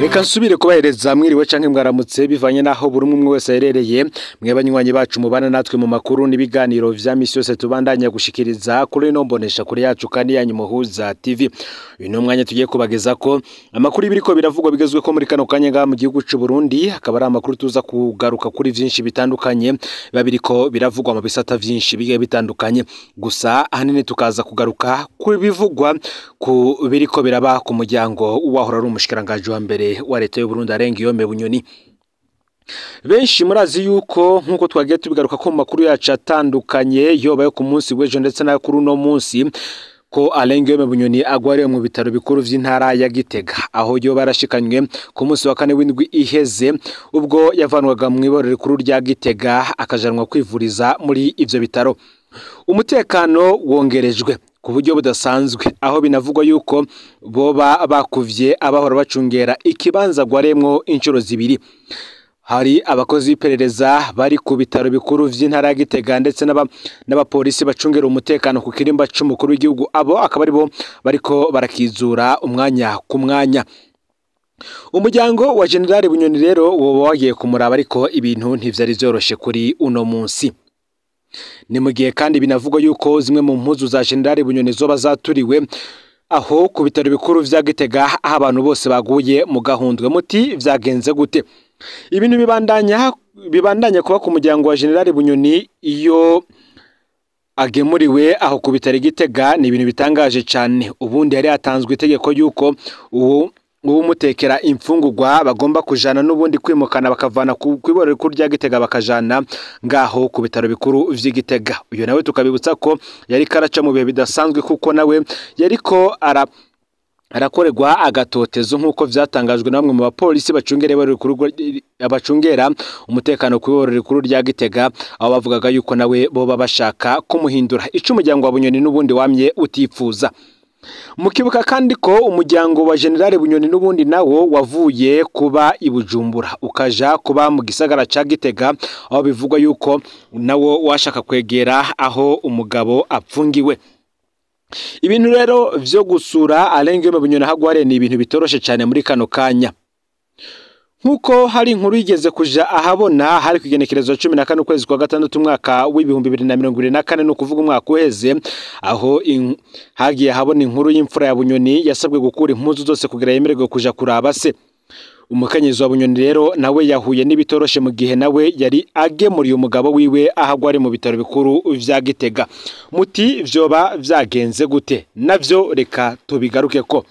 Reka nsubire kubahereza mwiriwe canke mwaramutse bivanye naho buri umwe wese aherereye. Mwe banywanyi bacu mubana natwe mu makuru n'ibiganiro vya misi yose tubandanya gushikiriza kuri ino mbonesha kuri yacu kandi yanyu Muhuza TV. Uyu ni umwanya tugiye kubageza ko amakuru ibiriko biravugwa bigezwe ko muri kano kanya ngaha mu gihugu c'u Burundi, akaba ari amakuru tuza kugaruka kuri vyinshi bitandukanye biba biriko biravugwa mu bisata vyinshi bigiye bitandukanye. Gusa ahanini tukaza kugaruka kuri bivugwa ku biriko biraba ku muryango wahora ari umushikiranganji wa mbere wa leta y'u Burundi Alain Guillaume Bunyoni. Benshi murazi yuko nkuko twagiye tubigaruka ko mu makuru yacu atandukanye yoba yo ku munsi w'ejo ndetse n'ayo kuri uno munsi, ko Alain Guillaume Bunyoni agwariye mu bitaro bikuru vy'intara ya Gitega, aho yoba yarashikanywe ku munsi wa kane w'indwi iheze, ubwo yavanwaga mu iborero rikuru rya Gitega akajanwa kwivuriza muri ivyo bitaro. Umutekano wongerejwe ku buryo budasanzwe, aho binavugwa yuko boba bakuvye abahora bacungera ikibanza gwaremwo inshuro zibiri. Hari abakozi b'iperereza bari ku bitaro bikuru vy'intara ya Gitega ndetse n'abapolisi bacungera umutekano ku kirimba c'umukuru w'igihugu, abo akaba aribo bariko barakizura umwanya ku mwanya. Umuryango wa General Bunyoni rero woba wagiye kumuraba, ariko ibintu ntivyari vyoroshe kuri uno munsi. Ni mu gihe kandi binavugwa yuko zimwe mu mpuzu za General Bunyoni zoba zaturiwe aho ku bitaro bikuru vya Gitega, aho abantu bose baguye mu gahundwe. Muti vyagenze gute? Ibintu bibandanya kuba ku muryango wa General Bunyoni iyo agemuriwe aho ku bitaro Gitega ni ibintu bitangaje cyane. Ubundi yari yatanzwe itegeko yuko uwo umutekera imfungurwa bagomba kujana n'ubundi kwimukana bakavana ku iborero rikuru rya Gitega bakajana ngaho ku bitaro bikuru vy'i Gitega. Uyo nawe tukabibutsa ko yari karaca mu bihe bidasanzwe, kuko nawe yariko arakorerwa agatotezo nk'uko vyatangajwe na bamwe mu bapolisi bacungera iborero rikuru, abacungera umutekano ku iborero rikuru rya Gitega, aho bavugaga yuko nawe boba bashaka kumuhindura ico umuryango wa Bunyoni n'ubundi wamye utipfuza. Mukibuka kandi ko umuryango wa General Bunyoni n'ubundi nawo wavuye kuba i Bujumbura ukaja kuba mu gisagara ca Gitega, aho bivugwa yuko nawo washaka kwegera aho umugabo apfungiwe. Ibintu rero vyo gusura Alain Guillaume Bunyoni hagware ni ibintu bitoroshe cyane muri kano kanya. Nkuko hari inkuru yigeze kuja ahabona hari kugenekerezo 14 ukwezi kwa gatandatu umwaka w'2024, no kuvuga umwaka uheze, aho hagiye habona inkuru y'imfura ya Bunyoni yasabwe gukura impuzu zose kugira yemererwe kuja kuraba se. Umukenyezi wa Bunyoni rero nawe yahuye n'ibitoroshe mu gihe nawe yari agemuriye umugabo wiwe aho ari mu bitaro bikuru vya Gitega. Muti vyoba vyagenze gute? Navyo reka tubigaruke ko.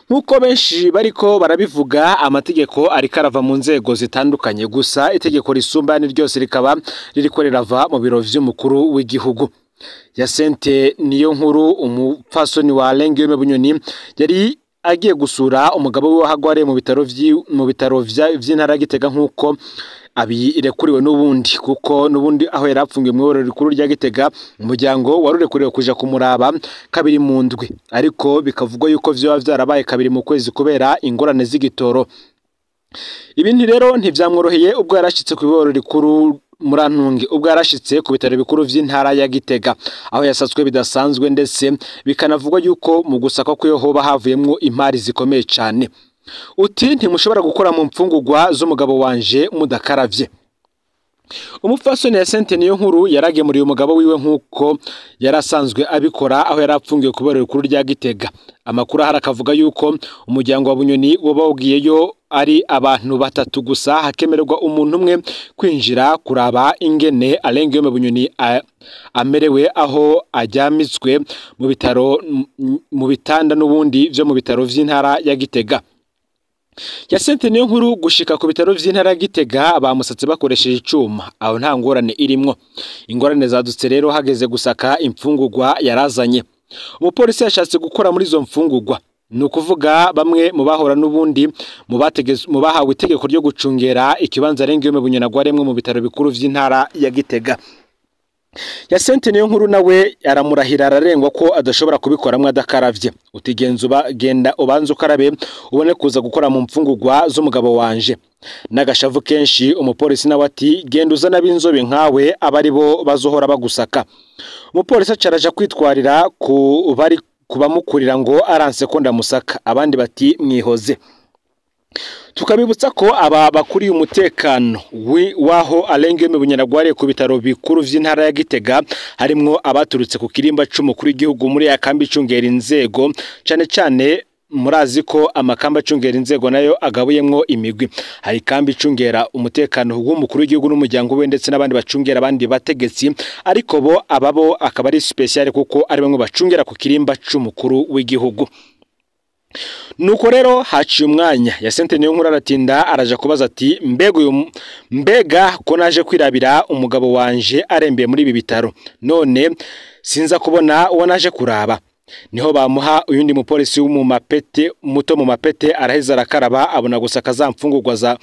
Nkuko benshi bariko barabivuga, amategeko ariko arava mu nzego zitandukanye, gusa itegeko risumba ni ryose rikaba ririko rirava mu biro vy'umukuru w'igihugu. Yasente niyo nkuru umupfasoni wa Alain Guillaume Bunyoni yari agiye gusura umugabo we ahagware mu bitaro vy'intara ya Gitega nkuko abirekuriwe n'ubundi, kuko n'ubundi aho yarapfungiwe mu iborero rikuru rya Gitega umuryango warurekuriwe kuja kumuraba kabiri mu ndwi, ariko bikavugwa yuko vyoba vyarabaye kabiri mu kwezi kubera ingorane z'igitoro. Ibintu rero ntivyamworoheye ubwo yarashitse ku iborero rikuru Murantunge, ubwo yarashitse ku bitaro bikuru vy'intara ya Gitega, aho yasatswe bidasanzwe ndetse bikanavugwa yuko mu gusaka ko hoba havuyemwo impari zikomeye cyane. Uti ntimushobora gukora mu mfungurwa z'umugabo wanje mudakaravye. Umupfasoni ya Sente niyo nkuru yaragemuriye umugabo wiwe nkuko yarasanzwe abikora aho yarapfungiwe ku iborero rikuru rya Gitega. Amakuru ahari akavuga yuko umuryango wa Bunyoni woba wabwiyeyo ari abantu batatu gusa, hakemererwa umuntu umwe kwinjira kuraba ingene Alain Guillaume Bunyoni amerewe aho ajyamitswe mu bitaro, mu bitanda n'ubundi vyo mu bitaro vy'intara ya Gitega. Yasente niyo nkuru gushika ku bitaro vy'intara ya Gitega bamusatse bakoresheje icuma, aho nta ngorane irimwo. Ingorane zadutse rero hageze gusaka imfungurwa yarazanye. Umupolisi yashatse gukora muri izo mfungurwa, ni ukuvuga bamwe mu bahora n'ubundi mu bahawe itegeko ryo gucungera ikibanza Alain Guillaume Bunyoni agwaremwo mu bitaro bikuru vy'intara ya Gitega. Yasente niyo nkuru nawe aramurahira ararengwa ko adashobora kubikoramwo adakaravye. Utigenza uba genda ubanze ukarabe ubone kuza gukora mu mfungurwa z'umugabo wanje. N'agashavu kenshi umupolisi nawe ati genda uzana b'inzobe nkawe abari bo bazohora bagusaka. Umupolisi acaraja kwitwarira ku bari kubamukurira ngo aranse ko ndamusaka, abandi bati mwihoze. Tukabibutsa ko aba bakuriye umutekano waho Alain Guillaume Bunyoni agwariye ku bitaro bikuru vy'intara ya Gitega, harimwo abaturutse ku kirimba c'umukuru w'igihugu muri ya kambi icungera inzego, cane cane murazi ko amakamba acungera inzego nayo agabuyemwo imigwi. Hari kambi icungera umutekano w'umukuru w'igihugu n'umuryango we ndetse n'abandi bacungera abandi bategetsi, ariko bo ababo akaba ari special kuko ari bamwe bacungera ku kirimba c'umukuru w'igihugu. Nuko rero haciye umwanya Yasente Niyonkuru aratinda araja kubaza ati mbega ko naje kwirabira umugabo wanje arembeye muri ibi bitaro, none sinza kubona uwo naje kuraba. Niho bamuha uyundi mupolisi wo mu mapete muto mu mapete, araheza arakaraba abona gusa kazamfungurwa za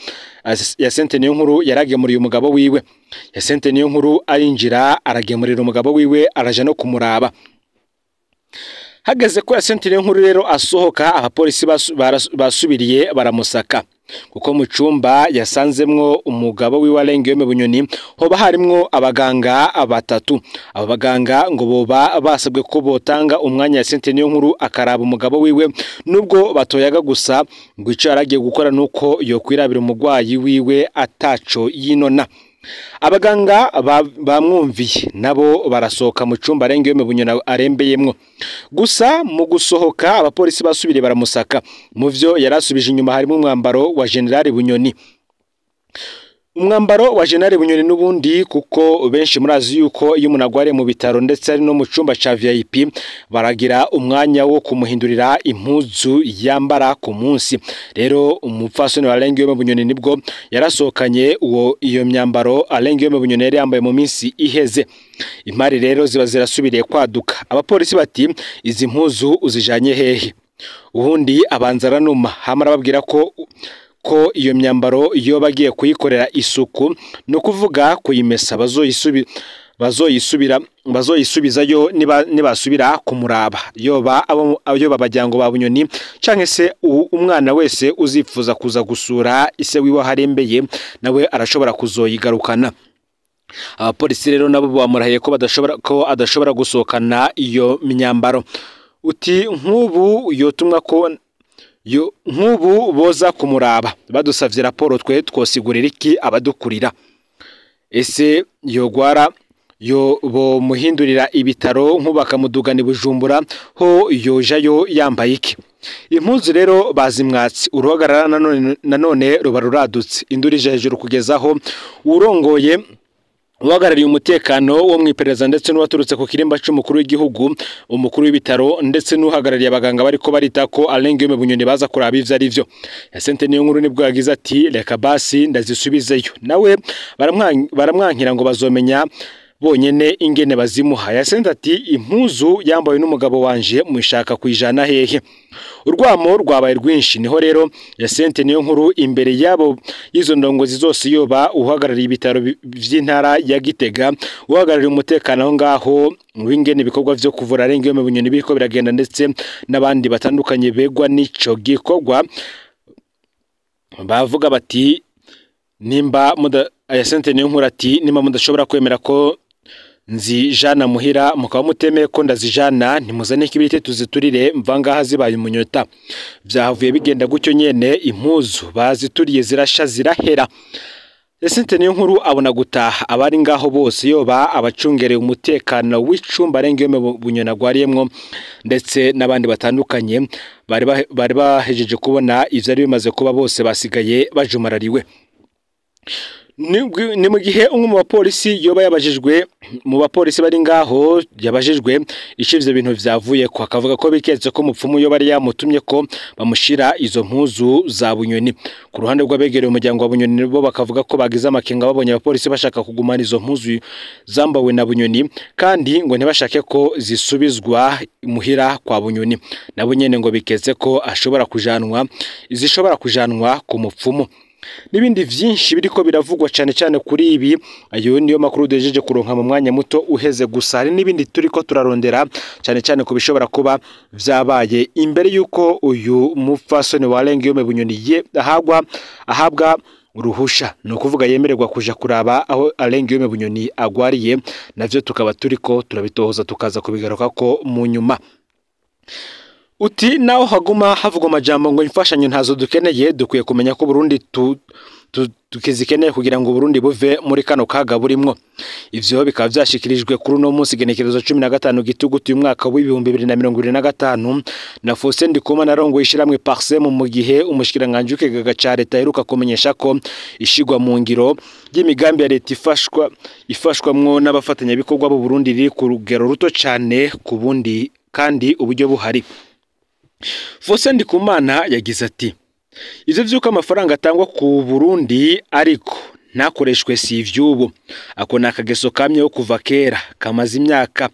Yasente Niyonkuru yaragemuriye umugabo wiwe. Yasente Niyonkuru arinjira aragemurira umugabo wiwe, araja no kumuraba. Hageze ko Yasente Niyonkuru rero asohoka, abapolisi basubiriye baramusaka, kuko mu cumba yasanzemwo umugabo wiwe Alain Guillaume Bunyoni hoba harimwo abaganga batatu. Abo baganga ngo boba basabwe ko botanga umwanya Yasente Niyonkuru akaraba umugabo wiwe, nubwo batoyaga gusa ngo ico yaragiye gukora nuko yokwirabira umugwayi wiwe ataco yinona. Abaganga bamwumviye nabo barasohoka mu cumba Alain Guillaume Bunyoni arembeyemwo. Gusa mu gusohoka abapolisi basubiriye baramusaka. Mu vyo yarasubije inyuma harimo umwambaro wa General Bunyoni. Umwambaro wa General Bunyoni n'ubundi, kuko benshi murazi yuko iyo umuntu agwariye mu bitaro ndetse ari no mu cumba ca VIP baragira umwanya wo kumuhindurira impuzu yambara ku munsi. Rero umupfasoni wa Alain Guillaume Bunyoni nibwo yarasohokanye iyo myambaro Alain Guillaume Bunyoni yari yambaye mu minsi iheze. Impari rero ziba zirasubiriye kwaduka. Abapolisi bati izi mpuzu uzijanye hehe? Ubundi abanza aranuma, hama arababwira ko iyo myambaro iyo bagiye kuyikorera isuku, no kuvuga kuyimesa, bazoyisubizayo nibasubira kumuraba, yoba yoba abajyango ba Bunyoni canke se umwana wese uzifuza kuza gusura ise wiwe harembeye nawe arashobora kuzoyigarukana. Abapolisi rero nabo bamurahiye ko adashobora gusohokana iyo myambaro. Uti nk'ubu yotumwa ko nk'ubu boza kumuraba badusavye raporo twe twosigurira iki abadukurira? Ese yogwara yo bomuhindurira ibitaro nk'ubakamudugana i Bujumbura ho yojayo yambaye iki? Impuzu rero bazimwatsi, uruhagarara nanone ruba ruradutse, indurije hejuru kugezaho urongoye uhagarariye umutekano wo mwiperereza ndetse n'uwaturutse ku kirimba c'umukuru w'igihugu, umukuru w'ibitaro ndetse n'uhagarariye abaganga bariko barita ko Alain Guillaume Bunyoni baza kuraba ivyo ari vyo. Yasente Niyonkuru nibwo yagize ati reka basi ndazisubizeyo, nawe baramwankira ngo bazomenya bonyene ingene bazimuha. Yasente ati impuzu yambaye n'umugabo wanje mushaka kwijana hehe? Urwamo rwabaye rwinshi. Niho rero Yasente Niyonkuru imbere yabo y'izo ndongozi zose, yoba uhagarariye ibitaro vy'intara ya Gitega, uhagarariye umutekano aho ngaho w'ingene ibikorwa vyo kuvura Alain Guillaume Bunyoni biriko biragenda, ndetse n'abandi batandukanye begwa n'ico gikorwa, bavuga bati nimba Yasente Niyonkuru ati nimba mudashobora kwemera ko nzijana muhira mukaba mutemeye ko ndazijana, ntimuzane ikibiriti tuziturire mva ngaha zibaye umunyota. Vyahavuye bigenda gutyo nyene, impuzu bazituriye zirasha zirahera. Yasente Niyonkuru abona gutaha. Abari ngaho bose yoba abacungereye umutekano w'icumba Alain Guillaume Bunyoni agwariyemwo ndetse n'abandi batandukanye bari bahejeje kubona ivyo ari bimaze kuba, bose basigaye bajumarariwe. Ni mu gihe umwe mu bapolisi yoba yabajijwe mu bapolisi bari ngaho yabajijwe ico ivyo bintu vyavuye ko, akavuga ko biketse ko umupfumu yoba yari yamutumye ko bamushira izo mpuzu za Bunyoni. Ku ruhande rw'abegereye umuryango wa Bunyoni bo bakavuga ko bagize amakenga babonye abapolisi bashaka kugumana izo mpuzu zambawe na Bunyoni, kandi ngo ntibashake ko zisubizwa muhira kwa Bunyoni. Nabo nyene ngo biketse ko ashobora kujanwa zishobora kujanwa ku mupfumu. Nibindi vyinshi biriko biravugwa cyane cyane kuri ibi. Ayo niyo makuru duhejeje kuronka mu mwanya muto uheze, gusa hari nibindi turiko turarondera cyane cyane ku bishobora kuba vyabaye imbere yuko uyu mupfasoni wa Alain Guillaume Bunyoni ye ahabwa uruhusha, ni ukuvuga yemererwa kuja kuraba aho Alain Guillaume Bunyoni agwariye, navyo tukaba turiko turabitohoza tukaza kubigaruka ko mu nyuma. Uti naho haguma havugwa amajambo ngo imfashanyo ntazo dukeneye, dukwiye kumenya ko Burundi tukizikeneye kugira ngo Burundi buve muri kano kaga burimwo. Ivyo bikaba vyashikirijwe kuri uno munsi genekerezo 15 gitugutu uyu mwaka w'2025 na Faustin Ndikumana arongoye ishiramwe Parsem, mu gihe umushikiranganje w'ikigega ca leta aheruka kumenyesha ko ishigwa mu ngiro ry'imigambi ya leta ifashwamwo n'abafatanyabikorwa b'u Burundi riri ku rugero ruto cane ku bundi kandi uburyo buhari. Faustin Ndikumana yagize ati: "Ivyo vy'uko amafaranga atangwa ku Burundi ariko ntakoreshwe si ivy'ubu, ako ni akageso kamyeho kuva kera kamaze imyaka.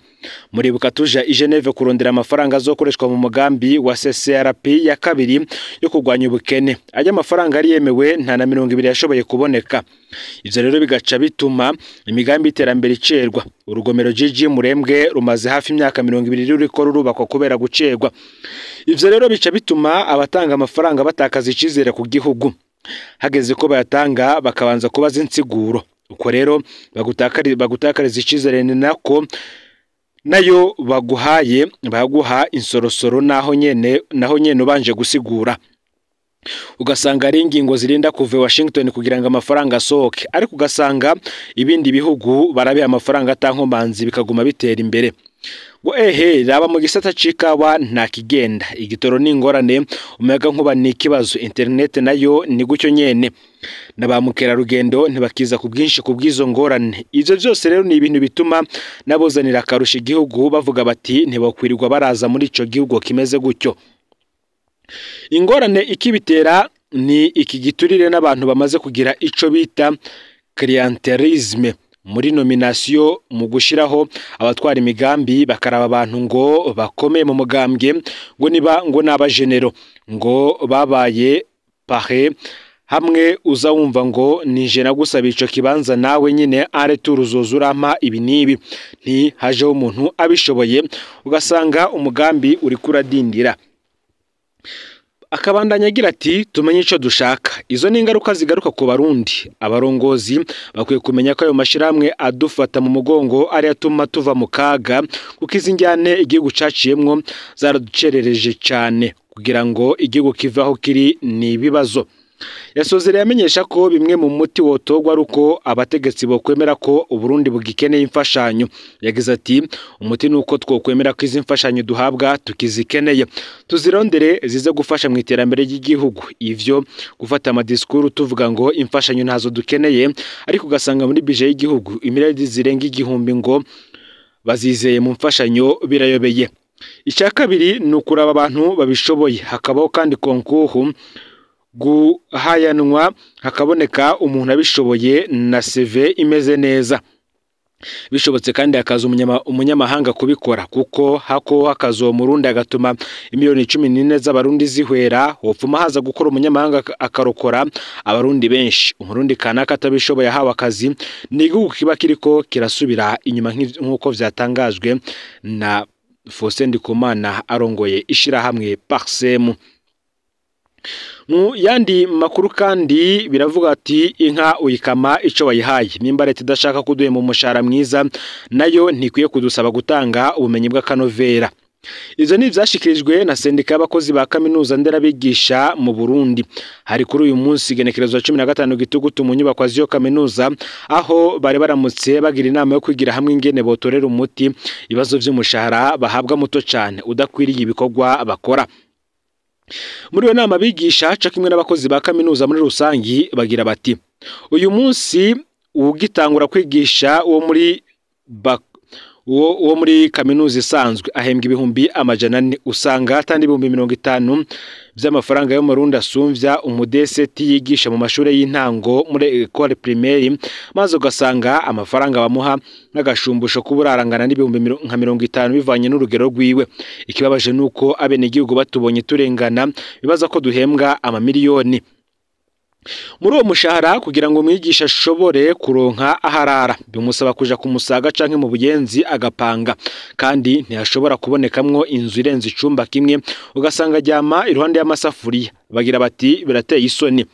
Muribuka tuja i Geneve kurondera amafaranga azokoreshwa mu mugambi wa CCRP ya kabiri yo kurwanya ubukene, ajya amafaranga yari yemewe nta na 20 yashoboye kuboneka. Ivyo rero bigaca bituma imigambi y'iterambere icerwa. Urugomero GG Murembwe rumaze hafi imyaka 20 ruriko rurubakwa kubera gucerwa. Ivyo rero bica bituma abatanga amafaranga batakaza icizere ku gihugu, hageze ko bayatanga bakabanza kubaza insiguro. Uko rero bagutakariza icizere, ni nako nayo baguhaye baguha insorosoro, naho nyene ubanje gusigura. Ugasanga ari ingingo zirinda kuva Washington kugira ngo amafaranga asohoke, ariko ugasanga ibindi bihugu barabiha amafaranga atankomanzi bikaguma bitera imbere. Ngo ehe, raba mu gisata c'ikawa nta kigenda, igitoro ni ingorane, umuyaga nkuba ni ikibazo, internet nayo ni gutyo nyene, na ba mukerarugendo ntibakiza ku bwinshi ku bw'izo ngorane. Ivyo vyose rero ni ibintu bituma nabozanira akarusha igihugu bavuga bati ntibakwirirwa baraza muri ico gihugu kimeze gutyo. Ingorane ikibitera ni iki giturire n'abantu bamaze kugira ico bita clientelisme muri nomination, mu gushiraho abatwara imigambi bakaraba abantu ngo bakomeye mu mugambwe, ngo niba ngo n'abajenero ngo babaye pare hamwe, uza wumva ngo nije nagusaba ico kibanza nawe nyine aretour uzozurampa ibi nibi, nti hajeho umuntu abishoboye, ugasanga umugambi uri kuradindira." Akabandanya agira ati: "Tumenye ico dushaka. Izo ni ingaruka zigaruka ku Barundi. Abarongozi bakwiye kumenya ko ayo mashirahamwe adufata mu mugongo ari atuma tuva mu kaga, kuko izi njyane igihugu caciyemwo zaraducerereje cane kugira ngo igihugu kive aho kiri ni ibibazo." Yasozereye amenyesha ko bimwe mu muti wotogwa ari uko abategetsi bokwemera ko Uburundi bugikeneye imfashanyo. Yagize ati: "Umuti ni uko twokwemera ko izi mfashanyo duhabwa tukizikeneye, tuzirondere zize gufasha mu iterambere ry'igihugu. Ivyo gufata amadisikuru tuvuga ngo imfashanyo ntazo dukeneye, ariko ugasanga muri bije y'igihugu imiliyaridi zirenga 1000 ngo bazizeye mu mfashanyo, birayobeye. Icya kabiri ni ukuraba abantu babishoboye, hakabaho kandi konkuhu guhayanwa, hakaboneka umuntu abishoboye na CV imeze neza. Bishobotse kandi hakaza umunyamahanga kubikora, kuko hako hakaza uwo Murundi agatuma imiliyoni 14 z'abarundi zihwera, hopfuma haza gukora umunyamahanga akarokora abarundi benshi. Umurundi kanaka atabishoboye ahawe akazi, ni igihugu kiba kiriko kirasubira inyuma," nk'uko vyatangajwe na Faustin Ndikumana arongoye ishirahamwe Parsem. Mu yandi makuru kandi biravuga ati inka uyikama ico wayihaye. Nimba leta idashaka kuduhemba umushahara mwiza, nayo ntikwiye kudusaba gutanga ubumenyi bw'akanovera. Ivyo ni ivyashikirijwe na sendika y'abakozi ba kaminuza nderabigisha mu Burundi. Hari kuri uyu munsi igenekerezo 15 gitugutu mu nyubakwa z'iyo kaminuza, aho bari baramutse bagira inama yo kwigira hamwe ingene botorera umuti ibibazo vy'umushahara bahabwa muto cane udakwiriye ibikorwa bakora. Muri iyo nama abigisha co kimwe n'abakozi ba kaminuza muri rusangi bagira bati: "Uyu munsi uwugitangura kwigisha uwo muri kaminuza isanzwe ahembwa 400,000, usanga atandi 50,000 vy'amafaranga yo mu Burundi asumvya umudeseti yigisha mu mashure y'intango muri école primaire, maze ugasanga amafaranga bamuha n'agashumbusho k'uburarangana n'ibihumbi nka 50 bivanye n'urugero rwiwe. Ikibabaje nuko abenegihugu batubonye turengana bibaza ko duhembwa amamiliyoni. Muri uwo mushahara kugira ngo umwigisha ashobore kuronka aharara bimusaba kuja kumusaga canke mu bugenzi agapanga, kandi ntiyashobora kubonekamwo inzu irenze icumba kimwe, ugasanga aryama iruhande y'amasafuriya." Bagira bati birateye isoni.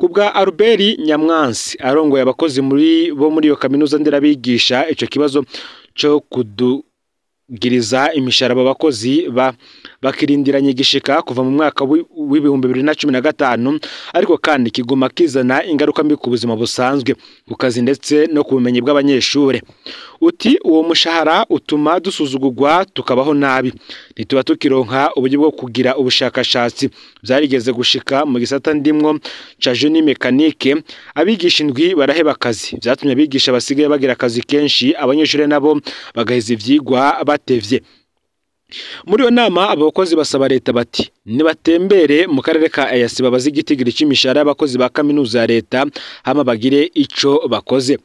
Kubwa Albert Nyamwansi arongoye abakozi bo muri iyo kaminuza nderabigisha, ico kibazo co kudugiriza imishahara abo bakozi Bakirindiranye igishika kuva mu mwaka w'2015, ariko kandi kiguma kizana ingaruka mbi ku buzima busanzwe, ku kazi ndetse no ku bumenyi bw'abanyeshure. Uti uwo mushahara utuma dusuzugurwa tukabaho nabi, ntituba tukironka uburyo bwo kugira ubushakashatsi. Vyarigeze gushika mu gisata ndimwo ca génie mécanique, abigisha 7 baraheba akazi, vyatumye abigisha basigaye bagira akazi kenshi, abanyeshure nabo bagaheza ivyigwa batevye. Muri iyo nama abakozi basaba leta bati nibatembere mu karere ka EAC babaze igitigiri c'imishahara y'abakozi ba kaminuza ya leta, hama bagire ico bakoze.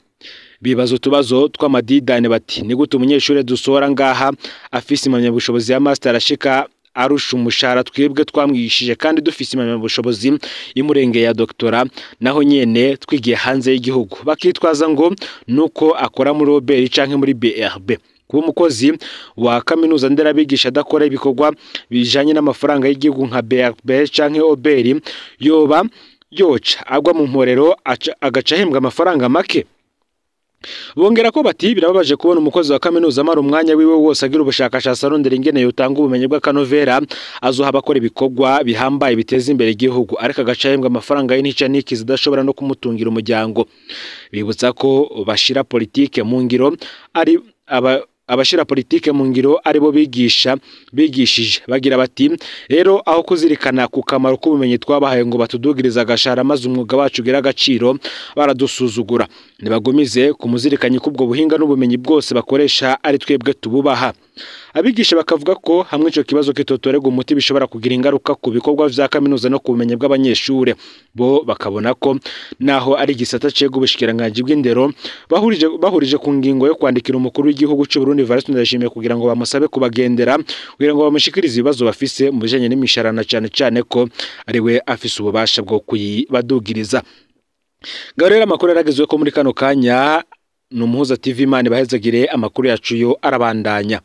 Bibaza utubazo tw'amadidane bati ni gute umunyeshure dusohora ngaha afise impamyabushobozi ya master ashika arusha umushahara twebwe twamwigishije kandi dufise impamyabushobozi y'umurenge ya doctora, naho nyene twigiye hanze y'igihugu, bakitwaza ngo nuko akora muri OBR canke muri BRB. Kuba umukozi wa kaminuza nderabigisha adakora ibikorwa bijanye n'amafaranga y'igihugu nka BRB canke OBR, yoba yoca agwa mu mporero agaca ahembwa amafaranga make. Bongera ko bati birababaje kubona umukozi wa kaminuza amara umwanya wiwe wose agira ubushakashatsi arondera ingene yotanga ubumenyi bw'akanovera azoha abakora ibikorwa bihambaye biteza imbere igihugu, ariko agaca ahembwa amafaranga y'intica ntikize adashobora no kumutungira umuryango. Bibutsa ko bashira politike mu ngiro ari abashira politike mu ngiro aribo bigisha bigishije, bagira bati rero aho kuzirikana ku kamaro k'ubumenyi twabahaye ngo batudugiriza agashahara maze umwuga wacu ugira agaciro, baradusuzugura. Nibagumize kumuzirikanye kubwo buhinga n'ubumenyi bwose bakoresha ari twebwe tububaha. Abigisha bakavuga ko hamwe ico kibazo kitotorerwa umuti bishobora kugira ingaruka ku bikorwa vya kaminuza no ku bumenyi bw'abanyeshure. Bo bakabona ko naho ari igisata cega ubushikiranganji bw'indero bahurije ku ngingo yo kwandikira umukuru w'igihugu c'u Burundi Evariste Ndayishimiye kugira ngo bamusabe kubagendera, kugira ngo bamushikirize ibibazo bafise mu bijanye n'imishahara, na cane cane ko ariwe afise ububasha bwo kuyibadugiriza. Ngaho rero amakuru yaragezwe ko muri kano kanya ni Umuhuza TV. Imana ibahezagire, amakuru yacu yo arabandanya.